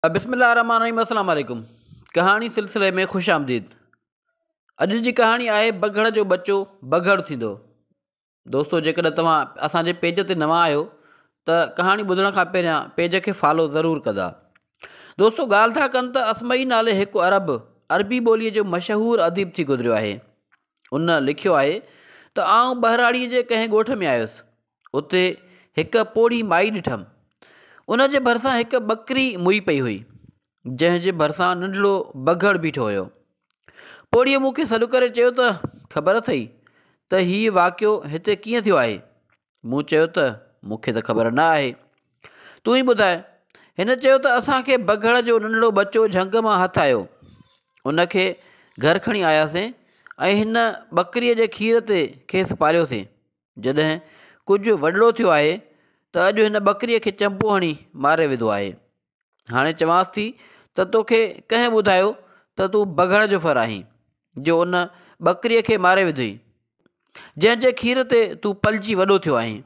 بسم الله الرحمن الرحيم السلام عليڪم ڪهاڻي سلسلي ۾ خوش آمديد اڄ جي ڪهاڻي آهي بگهڙ جو ٻچو بگهڙ ٿيندو دوستو جيڪڏهن توهان اسان جي پيج تي نوان آهيو ته ڪهاڻي ٻڌڻ کان پهريان پيج کي فالو ضرور ڪندا دوستو ڳالهه ٿا ڪن ته اسمعي نالي هڪ عرب عربي ٻوليء جو مشهور اديب ٿي گذريو آهي ان لکيو آهي ته آئون ٻهراڙيء جي ڪنهن ڳوٺ ۾ آيس اتي هڪ پوڙهي مائي ڏٺم. ان جي ڀرسان هڪ ٻڪري موئي پئي هئي، جنهن جي ڀرسان ننڍڙو بگهڙ بيٺو هيو. پوڙهيء مون کي سڏ ڪري چيو ته خبر اٿئي ته هيء واقعو هتي ڪيئن ٿيو آهي؟ مون چيو ته مون کي ته خبر نه آهي. تون ئي ٻڌاء. هن چيو ته اسان کي بگهڙ جو ننڍڙو ٻچو جهنگ مان هٿ آيو. ان کي گهر کڻي آياسين ۽ هن ٻڪريء جي کير تي کيس پاليوسين. جڏهن ڪجهه وڏڙو ٿيو آهي ته اڄ هن ٻڪريء کي چنبو هڻي ماري وڌو آهي. هاڻي چوانس ٿي ته توکي ڪنهن ٻڌايو ته تون بگهڙ جو ڦر آهين، جو ان ٻڪريء کي ماري وڌئي، جنهن جي کير تي تون پلجي وڏو ٿيو آهين.